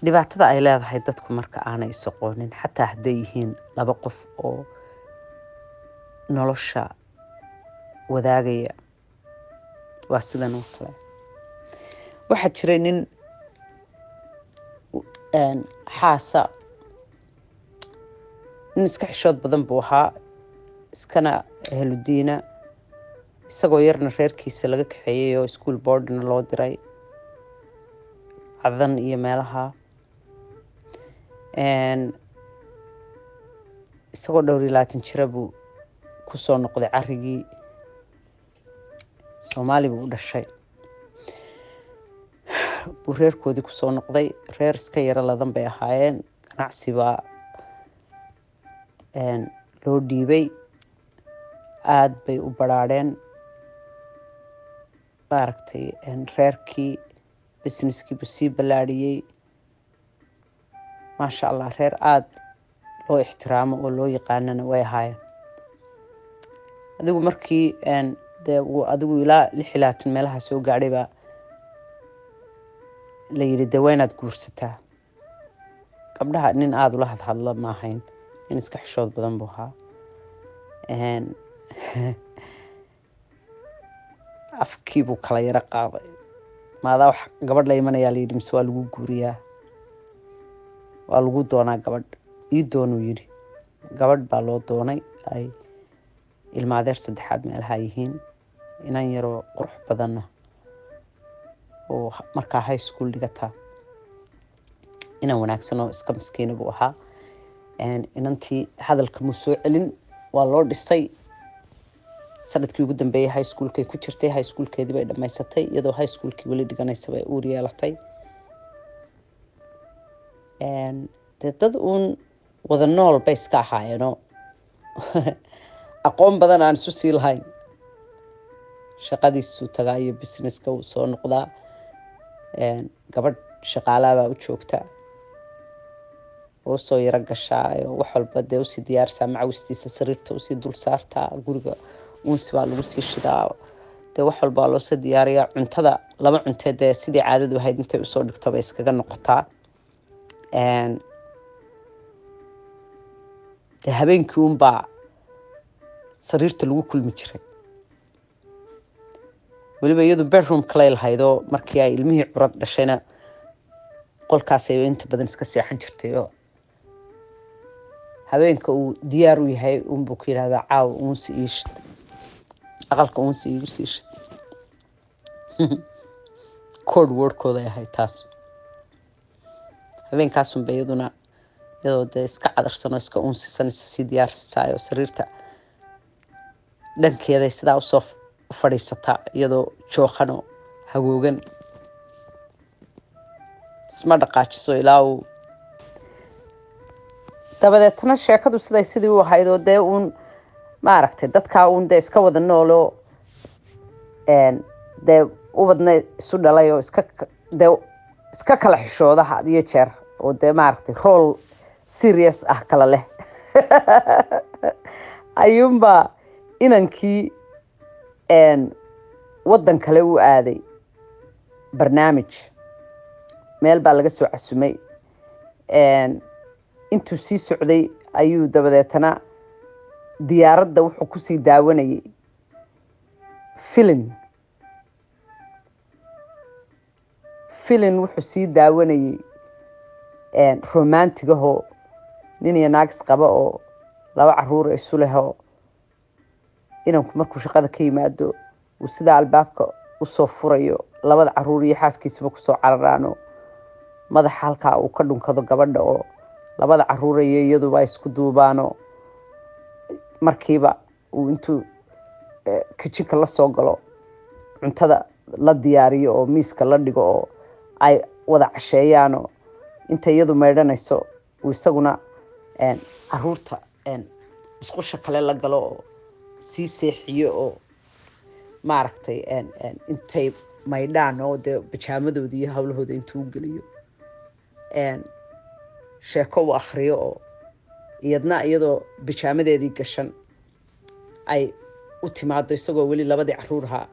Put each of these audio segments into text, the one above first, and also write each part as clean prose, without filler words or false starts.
Dhibaatada ay leedahay dadku marka aanay isoqoonin, xataa hadday yihiin laba qof oo nolosha wadaagaya, waa sidan oo kale. Waxaa jiray nin xaasa, nin iska xishood badan buu ahaa, iskana ehludiina. Isagoo yarna reerkiisa laga kaxeeyey oo school boardna loo diray Cadan iyo meelaha. Isagoo dhowr iyo 20 jira buu kusoo noqday carigii. Soomaali buu u dhashay, buu reerkoodii kusoo noqday. Reer iska yaro ladan bay ahaayeen. Ganacsi baa loo dhiibay, aada bay u baraadheen, maaragtay. Reerkii businesskii buu sii ballaadhiyey, maasha Allah. Reer aada loo ixtiraamo oo loo yaqaanana way ahaayeen. Adigu markii dee uu adigu ilaa 26 meelaha soo gaadhay baa la yidhi, dee waa inaad guursataa. Gabdhaha nin aada ula hadhadla ma ahayn, nin iska xishood badan buu ahaa. Afkii buu kala yaro qaaday. Maadaa wax gabadh la imanayaa, la yidhi, mise waa lagu guuriyaa, waa lagu doonaa gabadh? Ii doonuu yidhi. Gabadh baa loo doonay ay ilmaadeer saddexaad meelaha yihiin, inan yaroo qurux badanna oo markaa high school dhigataa. Inan wanaagsan oo iska maskiina buu ahaa. Inantii hadalka muu soo celin, waa loo dhisay. Sanadkii ugu dambeeyey high schoolkay ku jirtay. High schoolkeedii bay dhammaysatay. Iyadoo high schoolkii weli dhiganaysa bay uur yeelatay. Dee dad uun wada nool bay iska ahaayeenoo aqoon badan aan isu sii lahayn. Shaqadiisuu tagaa iyo businesska, uu soo noqdaa. Gabadh shaqaalaabaa u joogta oo usoo yaro gashaa oo wax walba dee usii diyaarsaa, macawistiisa sariirta usii dul saartaa, guriga uunsi baa lagu sii shidaa, dee wax walba waa loosoo diyaariyaa. Cuntada laba cuntee dee sidii caadadu ahayd intay usoo dhigto bay iskaga noqotaa. Dee habeenkii unbaa sariirta lagu kulmi jiray. Weliba iyadu bedroom kaley lahaydoo markii ay ilmihii curad dhashayna qolkaasay inta badan iska seexan jirtay. Oo habeenka uu diyaar u yahay unbuu ku yidhahdaa, "Caawa uunsi ii shid, aqalka uunsi iigu sii shid." Code wordkooday ahayd taas. Habeenkaasunba iyaduna, iyadoo dee iska cadarsanoo iska uunsisanaysa, sii diyaarsisaayoo sariirta dhankeeday sidaa usoo u fadhiisataa, iyadoo jooqanoo hagoogan, isma dhaqaajiso ilaa uu dabadeetna. Sheekadu siday sidii u ahayd oo dee uun, maaragtay, dadkaa uun dee iska wada nooloo dee ubadna isu dhalay oo iska dee iska kala xishooda had iyo jeer, oo dee, maaragtay, role serious ah kala leh, ayuunbaa inankii waddan kale u aaday barnaamij. Meel baa laga soo casumay. Intuu sii socday ayuu dabadeetana diyaaradda wuxuu kusii daawanayay filin. Filin wuxuu sii daawanayay romantigahoo nin iyo naagis qaba oo laba caruur isu lehoo. Inanku markuu shaqada ka yimaado uu sidaa albaabka usoo furayo, labada caruur iyo xaaskiisaba kusoo cararaano, madaxa halkaa uu ka dhunkado gabadha, oo labada caruur iyo iyaduba isku duubaano. Markiiba uu intuu kitchenka la soo galo cuntada la diyaariyo oo miiska la dhigo oo ay wada casheeyaanoo, inta iyadu maydhanayso uu isaguna caruurta musqusha kale la galo oo sii seexiyo, oo, maaragtay, intay maydhaan oo dee bijaamadooda iyo hawlahooda intuu u geliyo, sheeko u akriyo, oo iyadna iyadoo bijaamadeedii gashan ay u timaado, isagoo weli labadii caruurha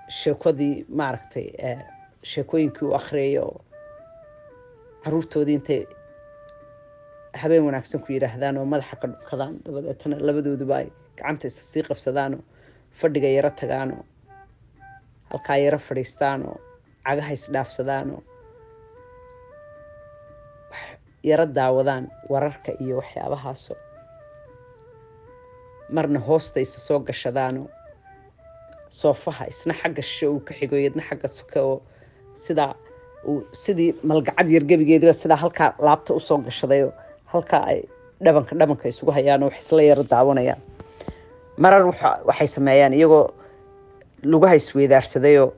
sheekadii, maaragtay, sheekooyinkii u akriyayo oo Caruurtoodii intay habeen wanaagsan ku yidhaahdaan oo madaxa ka dhunkadaan, dabadeetana labadooduba ay gacanta isa sii qabsadaanoo fadhiga yaro tagaanoo halkaa yaro fadhiistaanoo cagaha isdhaafsadaanoo yaro daawadaan wararka iyo waxyaabahaasoo marna hoosta isa soo gashadaanoo soofaha isna xagga shishe uu ka xigo, iyadna xagga suke, oo sidaa uu sidii malgacad yar gebigeediba sidaa halkaa laabta usoo gashadayoo halkaa ay dhabanka dhabanka isugu hayaan oo wax isla yaro daawanayaan. Marar waxay sameeyaan iyagoo lugaha isweydaarsadayoo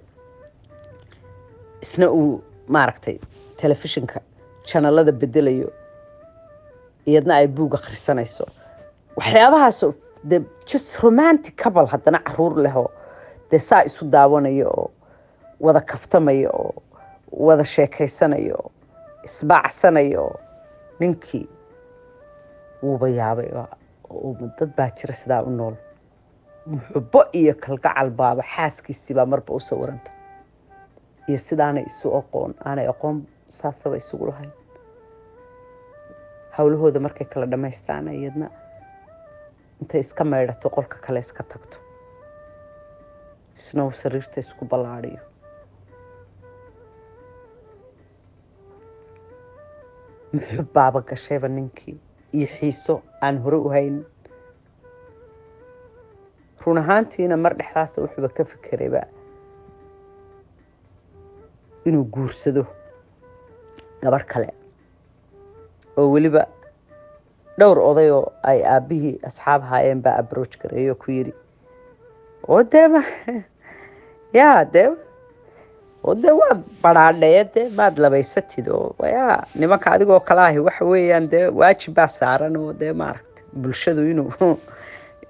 isna uu maaragtay telefishinka janalada bedelayo, iyadna ay buug akhrisanayso, waxyaabahaasoo de just romantic couple, haddana caruur lehoo dee saa isu daawanayo oo wada kaftamaya oo wada sheekaysanayo oo isbaacsanayo oo ninkii wuuba yaabay oo dad baa jira sidaa u nool. Muxubo iyo kalgacal baaba xaaskiisiibaa marba u sawiranta iyo sidaanay isu aqoon, aanay aqoon saasaba isugu lahayn. Howlahooda markay kala dhamaystaana iyadna intay iska maydhato qolka kale iska tagto, isna uu sariirta isku ballaadhiyo. Muxub baaba gashayba ninkii iyo xiiso aan hore u haynin. Run ahaantiina mar dhexdaasa wuxuuba ka fikerayba inuu guursado gabarh kale, oo weliba dhowr oday oo ay aabbihii asxaab haayeen baa approach gareeyo ku yidhi, oo dee yaa dee oo dee waad badhaadhee, dee maad labaysatid, oo yaa nimanka adigoo kale ahi waxa weeyaan dee waajib baa saaran oo dee maaragtay bulshadu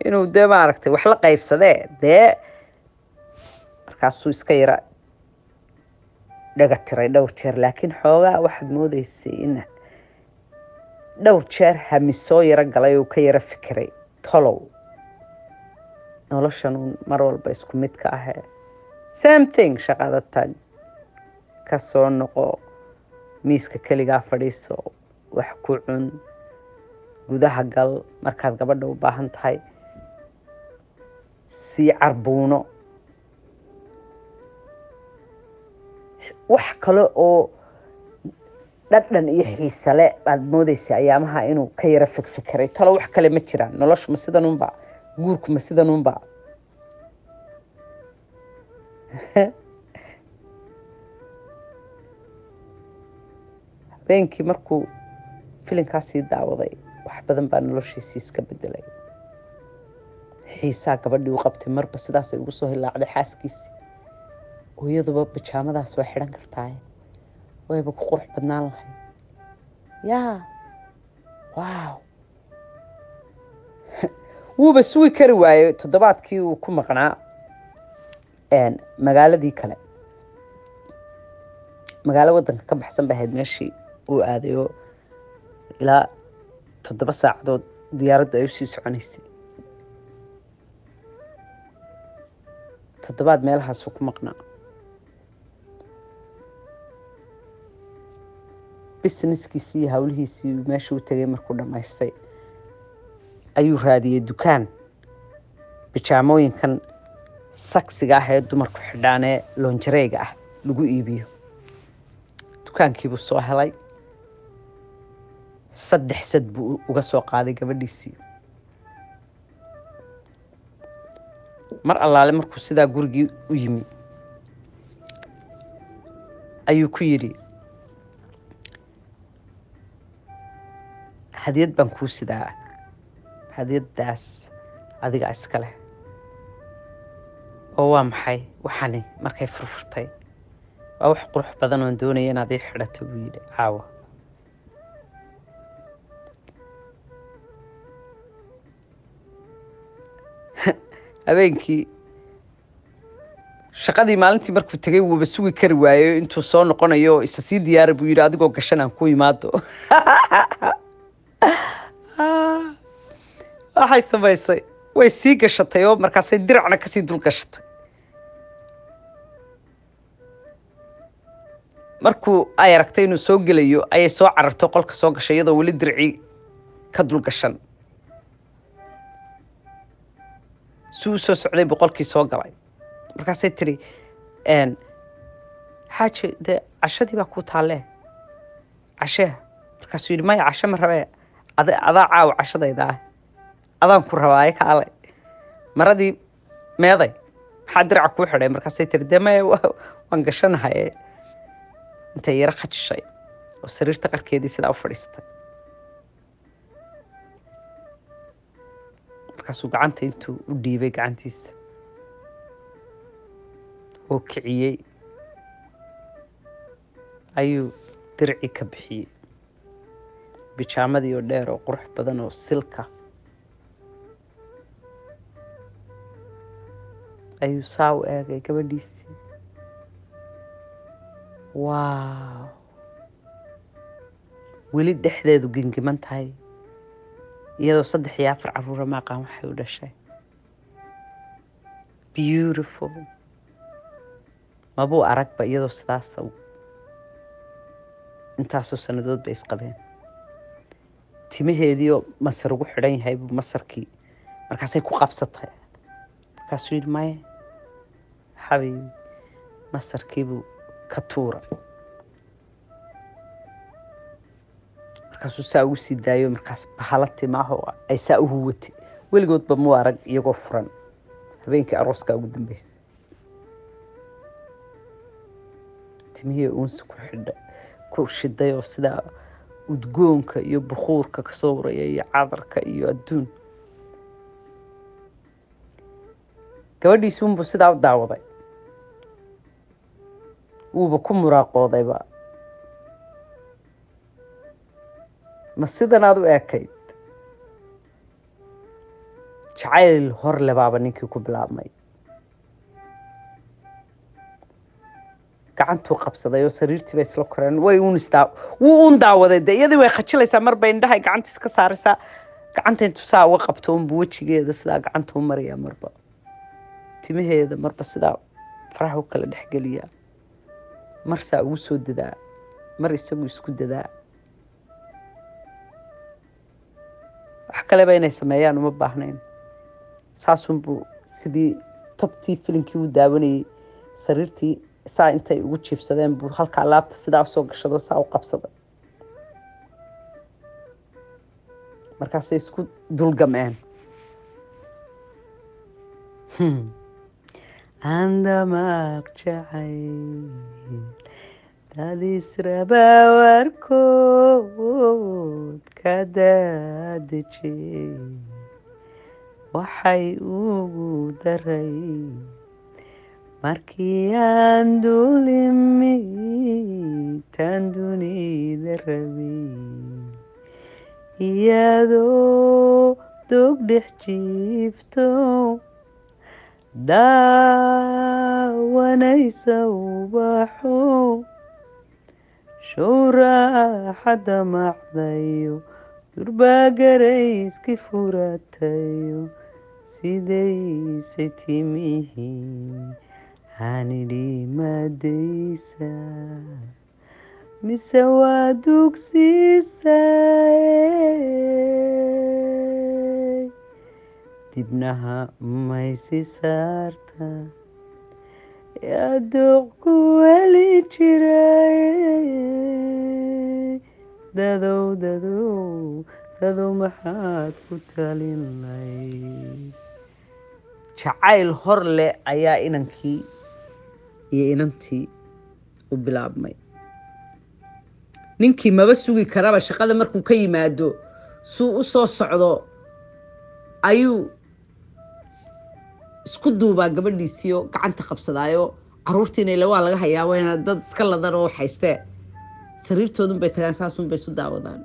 inuu dee maaragtay wax la qaybsadee dee. Markaasuu iska yara dhaga tiray dhowr jeer, laakiin xoogaa waxaad moodeysay in dhowr jeer hamisoo yaro galay oo ka yaro fikiray, tolow noloshan uun mar walba isku mid ka ahee, same thing, shaqada tag, ka soo noqo, miiska keligaa fadhiiso, wax ku cun, gudaha gal, markaad gabadha u baahan tahay sii carbuuno, wax kale oo dhadhan iyo xiisale baad moodeysay ayaamaha inuu ka yaro fikfikiray, talo wax kale ma jiraan, noloshu ma sidan unba, guurku ma sidan unba. Habeenkii markuu filinkaasii daawaday wax badan baa noloshiisii iska bedelay. Xiisaa gabadhii u qabtay marba sidaasay ugu soo hilaacday xaaskiisii, oo iyaduba bijaamadaas waa xidhan kartaaye, wayba ku qurux badnaan lahayd. Yaa wow, wuuba sugi kari waayey toddobaadkii uu ku maqnaa magaaladii kale, magaalo waddanka ka baxsan bay ahayd meeshii uu aaday, oo ilaa 7 saacadood diyaaraddu ay usii soconaysay. Toddobaad meelahaasuu ku maqnaa. Businesskiisii iyo howlihiisii meeshuu u tegay markuu dhammaystay ayuu raadiyey dukaan bijaamooyinkan saksiga ah ee dumarku xidhaan ee loonjareega ah lagu iibiyo. Dukaankiibuu soo helay, 3 sad buu uga soo qaaday gabadhiisii. Mar allaale markuu sidaa gurigii u yimi ayuu ku yidhi, hadiyad baan kuu sidaa, hadiyaddaas adiga iska leh. Oo waa maxay waxani? Markay furfurtay, waa wax qurux badan oon doonaya inaad ii xidhato, buu yidhi, caawa. Habeenkii shaqadii maalintii markuu tegay wuuba sugi kari waayo intuu soo noqonayo, isa sii diyaara buu yidhi, adigoo gashan aan ku imaado. Waxay samaysay way sii gashatay oo markaasay diracna kasii dul gashatay. Markuu ay aragtay inuu soo gelayo, ayay soo carartay, qolka soo gashay iyadoo weli dircii ka dul gashan. Si uu soo socday buu qolkii soo galay. Markaasay tiri, "Xaaji, dee cashadii baa kuu taalle, cashee." Markaasuu yidhi, "Maya, casho ma rabee, adaa caawa cashadayda ah, adaan ku rabaaye, kaale." "Maradii meeday? Maxaa diraca kuu xidhay?" Markaasay tiri, "Dee maya, waan gashanahay." Intay yaro khajishay oo sariirta qarkeedii sidaa u fadhiistay, markaasuu gacanta intuu u dhiibay gacantiisa oo kiciyey, ayuu dircii ka bixiyey. Bijaamadii oo dheer oo qurux badan oo silka ayuu saa u eegay gabadhiisii. Wow, weli dhexdeedu gengiman tahay, iyadoo saddex iyo afar caruura maaqaan waxay u dhashay. Beautiful, mabuu aragba iyadoo sidaas. Intaasoo sanadood bay isqabeen. Timaheediioo masar ugu xidhan yahay buu masarkii, markaasay ku qabsatay. Markaasuu yidhi, "Maya xabiibi." Masarkiibuu ka tuura, markaasuu saa ugu sii daayo. Markaas bahala timaaho ay saa u huwatay. Weligoodba muu arag iyagoo furan, habeenkii arooskaa ugu dambeysay. Timihii uunsi ku xidha ku shiday oo sidaa udgoonka iyo bukhuurka kasoo uraya iyo cadarka iyo adduun. Gabadhiisuunbuu sidaa u daawaday, wuuba ku muraaqoodayba. Ma sidanaad u ekayd? Jacayl hor le baaba ninkii ku bilaabmay. Gacantuu qabsaday oo sariirtii bay isla koreen. Way uun isdaa, wuu uun daawaday. De iyadii way khajilaysaa, marba indhahay gacanta iska saaraysaa. Gacanta intuu saa uga qabto unbuu wejigeeda sidaa gacanta u mariyaa, marba timaheeda, marba sidaa faraha u kala dhexgeliyaa, mar saa ugu soo dadaa, mar isagu isku dadaa. Wax kaleba inay sameeyaan uma baahnayn. Saasunbuu sidii tabtii filinkii u daawanayey sariirtii saa intay ugu jiifsadeen buu halkaa laabta sidaa usoo gashado, saa u qabsaday. Markaasay isku dulgameen. Andamaq jacayl dad israba warkood ka daadejey, waxay ugu daray markii aan dulimi tan dunida rabay, iyadoo dog dhex jiifto, daawanaysa ubaxo, showraaxada macdayo, durbagarayski furatayo, sidaysay timihii hanidhimadaysa, mise waa dugsiisay, dibnaha maysi saarta, yaa dooq ku heli jiray? Dadow, dadow, dadow, maxaad ku talin layd? Jacayl hor leh ayaa inankii iyo inantii u bilaabmay. Ninkii maba sugi karaba shaqada markuu ka yimaado. Suu u soo socdo ayuu isku duubaa gabadhiisiio gacanta qabsadaayo. Caruurtiina ile waa laga hayaa, wayna dad iska ladan oo haystee. Sariirtoodun bay tagaan, saasun bay isu daawadaan.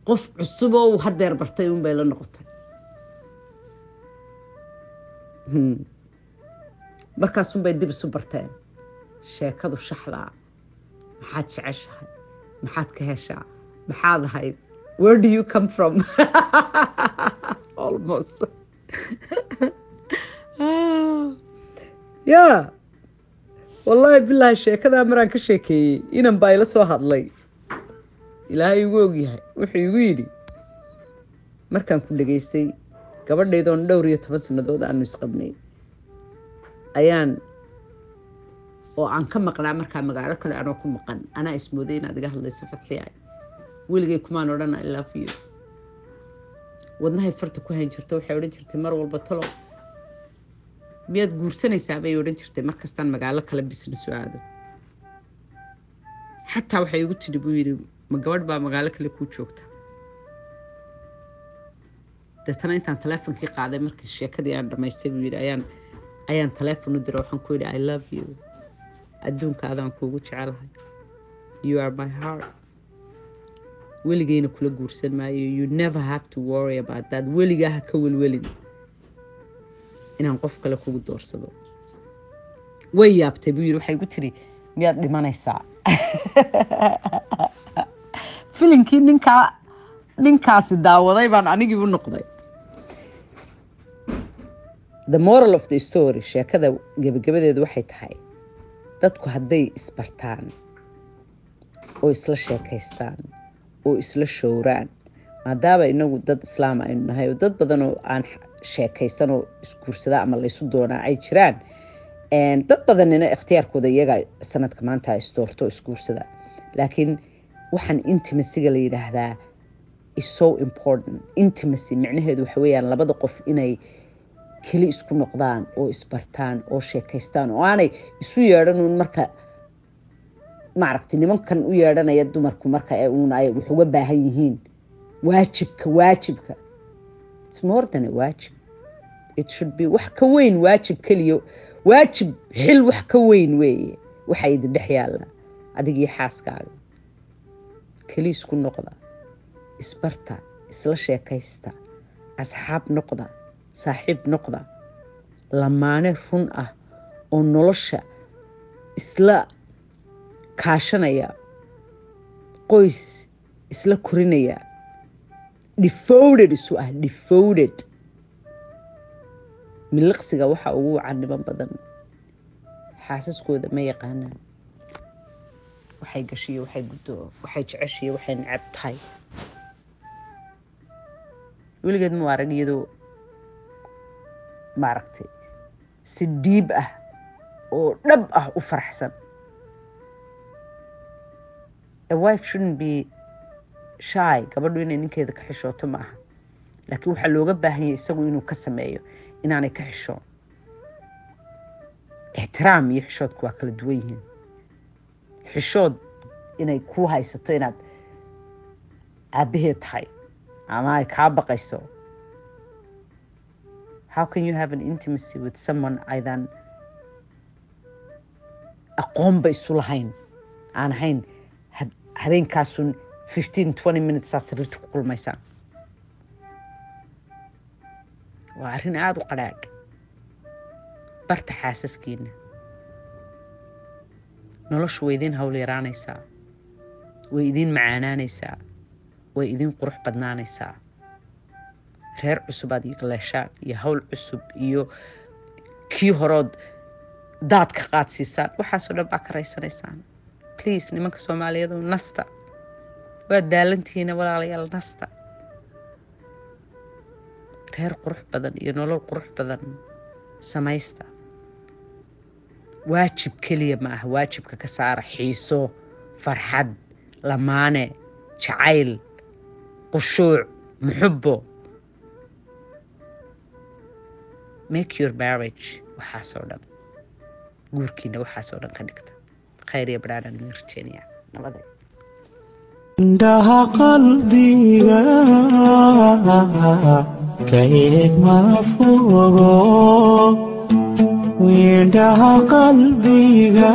Qof cusub oo uu hadeer bartay un bay la noqotay. Markaasun bay dib isu barteen. Sheekadu shaxdaa: maxaad jeceshahay? Maxaad ka heshaa? Maxaad ahayd? Where do you come from? Almost, yeah. Wallaahi bilaahi, sheekadaa maraan ka sheekeeyey, inan baa ila soo hadlay. Ilaahay igu ogyahay, wuxuu igu yidhi: "Markaan ku dhageystay, gabadhaydoon dhowr iyo toban sannadood aanu isqabnay ayaan oo aan ka maqnaa markaa magaalo kale anoo ku maqan, anaa ismooday inaad iga hadlayso. Fadxiya, weligay kumaan odhan 'I love you.' Wadnahay farta ku hayn jirto. Waxay odhan jirtay mar walba, 'Talo miyaad guursanaysaa?' bay odhan jirtay markastaan magaalo kale business u aado. Xataa waxay igu tidhi," buu yidhi, "ma gabadh baa magaalo kale kuu joogta?" Deetana intaan taleefonkii qaaday, markii sheekadii aan dhamaystay, buu yidhi, ayaan taleefon u diray. Waxaan ku yidhi, 'I love you. Adduunka adaan kuugu jecelahay. You are my heart. Weligeyna kula guursan maayo. You never have to worry about that. Weligaa ha ka welwelin inaan qof kale kugu doorsado.' Way yaabtay," buu yidhi. "Waxay igu tiri, 'Miyaad dhimanaysaa?' Filinkii ninkaa ninkaasi daawaday baan anigii u noqday. The moral of the story, sheekada gebagabadeedu waxay tahay, dadku hadday isbartaan oo isla sheekaystaan oo isla showraan, maadaama inagu dad islaam aynu nahay oo dad badan oo aan sheekaysan oo isguursada ama laysu doonaa ay jiraan, dad badanina ikhtiyaarkooda iyaga sanadka maanta isdoorto, isguursada, laakiin waxaan intimacy-ga la yidhaahdaa is so important. Intimacy micnaheedu waxa weeyaan labada qof inay keli isku noqdaan oo isbartaan oo sheekaystaan oo aanay isu yeedhanuun marka, maaragtay, nimankan u yeedhanaya dumarku marka uun ay wax uga baahan yihiin. Waajibka, waajibka, it's more than a waajib. It should be wax ka weyn waajib keliya. Waajib, xil, wax ka weyn weeye waxa idin dhex yaalla adigii xaaskaaga. Keli isku noqda, isbarta, isla sheekaysta, asxaab noqda, saaxiib noqda, lamaane run ah oo nolosha isla kaashanaya, qoys isla korinaya, devoted isu ah, devoted. Miliqsiga waxa ugu wacan, niman badan xaasaskooda ma yaqaanaan, waxay gashiyo, waxay guddo, waxay jeceshiyo, waxay necab tahay. Weligeed mu arag iyadoo, maaragtay, si dhiib ah oo dhab ah u faraxsan. A wife shouldn't be shy. Gabadhu inay ninkeeda ka xishooto ma aha, laakiin waxaa looga baahan yahay isagu inuu ka sameeyo inaanay ka xishoon. Ixtiraam iyo xishoodku waa kala duwan yihiin. Xishood inay ku haysato inaad aabaheed tahay ama ay kaa baqayso. How can you have an intimacy with someone aydan aqoonba isu lahayn, aan ahayn habeenkaasun 15-20 minutes aa sariirta ku kulmaysaan? Waa arrin aada u qadhaadh. Barta xaasaskiina. Noloshu way idiin hawl yaraanaysaa, way idiin macaanaanaysaa, way idiin qurux badnaanaysaa. Reer cusub aad iqleeshaan iyo hawl cusub iyo kii horood daad ka qaadsiisaan, waxaasoo dhan baa ka raysanaysaan. Please, nimanka Soomaaliyeed, nasta. Waa daalantihiina, walaalayaal, nasta. Reer qurux badan iyo nolol qurux badan samaysta. Waajib keliya ma aha. Waajibka ka saara. Xiiso, farxad, lamaane, jacayl, qushuuc, muxubbo. Make your marriage waxaasoo dhan. Guurkiina waxaasoo dhan ka dhigta. Khayr iyo badhaadhaan idin rajeynaya. Nabaday. Indhaha qalbiga ka eeg, ma fogo. Indhaha qalbiga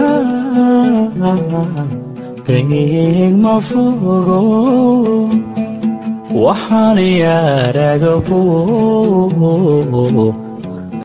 ka eeg, ma fogo. Waxaan yaaragabo.